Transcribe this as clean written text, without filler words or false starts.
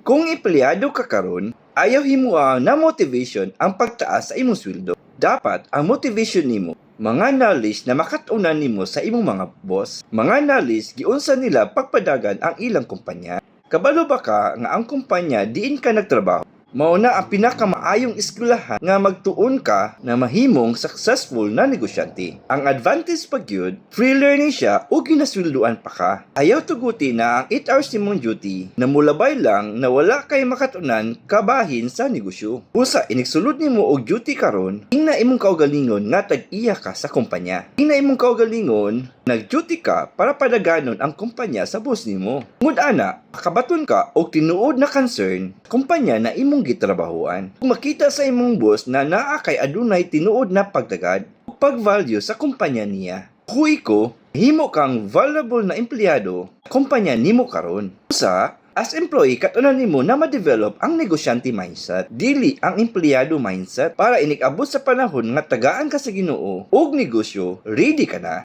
Kung empleyado ka karon, ayaw himoa na motivation ang pagtaas sa imong sweldo. Dapat ang motivation nimo mga knowledge na makat-unan nimo sa imong mga boss, mga knowledge giunsa nila pagpadagan ang ilang kumpanya. Kabalo ba ka nga ang kumpanya diin ka nagtrabaho, mao na ang pinakamaayong eskwelahan nga magtuon ka na mahimong successful na negosyante? Ang advantage pa gyud, free learning siya ug ginasweldoan pa ka. Ayaw tuguti na ang 8 hours nimong duty na mulabay lang na wala kay makatunan kabahin sa negosyo. Usa inigsulod nimo og duty karon, ingna imong kaugalingon nga tag-iya ka sa kumpanya. Ingna imong kaugalingon nag-duty ka para padaganon ang kumpanya sa boss nimo. Tungod ana, makabaton ka og tinuod na concern kumpanya na imong gitrabahuan. Kung makita sa imong boss na naa kay adunay tinuod na pagtagad ug pag-value sa kumpanya niya. Huy ko, himo kang valuable na empleyado kumpanya nimo karon. Usa, as employee, katunan nimo na ma-develop ang negosyante mindset, dili ang empleyado mindset, para inig-abot sa panahon nga tagaan ka sa Ginoo og negosyo, ready ka na.